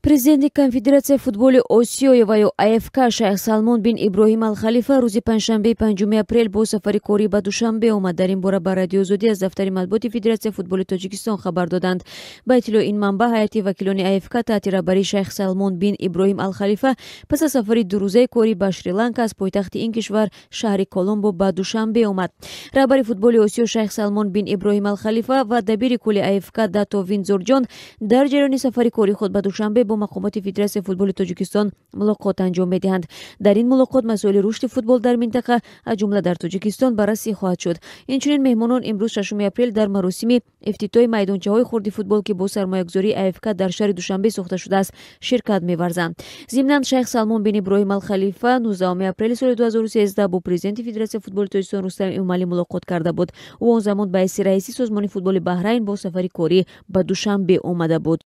Президенти Конфедератсияи футболи Осиё ва ё АФК Шайх Салмон бин Иброҳим Алхалифа рӯзи панҷшанбеи 5 апрел бо сафари корӣ ба Душанбе омад. Дар ин бора ба Радиои Озодӣ аз дафтари матбуоти Федератсияи футболи Тоҷикистон хабар доданд. Ба иттилои ин манбаъ, ҳайати вакилони АФК таҳти раҳбарии Шайх Салмон бин Иброҳим Алхалифа пас аз сафари дурӯзаи корӣ ба Шри-Ланка аз пойтахти ин кишвар, шаҳри Коломбо, ба Душанбе омад. Раҳбари футболи Осиё Шайх Салмон бин Иброҳим Алхалифа ва дабири кулли АФК Дато Виндзор Ҷон дар ҷараёни сафари кории худ ба Душанбе бо мақомоти Федератсияи футболи Тоҷикистон мулоқот анҷом медиҳанд. Дар ин мулоқот масоили рушди футбол дар минтақа, аз ҷумла дар Тоҷикистон, баррасӣ хоҳад шуд. Инчунин меҳмонон имрӯз, 6 апрел, дар маросими ифтитоҳи майдончаҳои хурди футбол, ки бо сармоягузории АФК дар шаҳри Душанбе сохта шудааст, ширкат меварзанд. Зимнан, Шайх Салмон бин Иброҳим Алхалифа 19 апрели соли 2013 бо президенти Федератсияи футболи Тоҷикистон Рустам Эмомалӣ мулоқот карда буд. Ӯ он замон ба ҳайси раиси Созмони футболи Баҳрайн бо сафари корӣ ба Душанбе омада буд.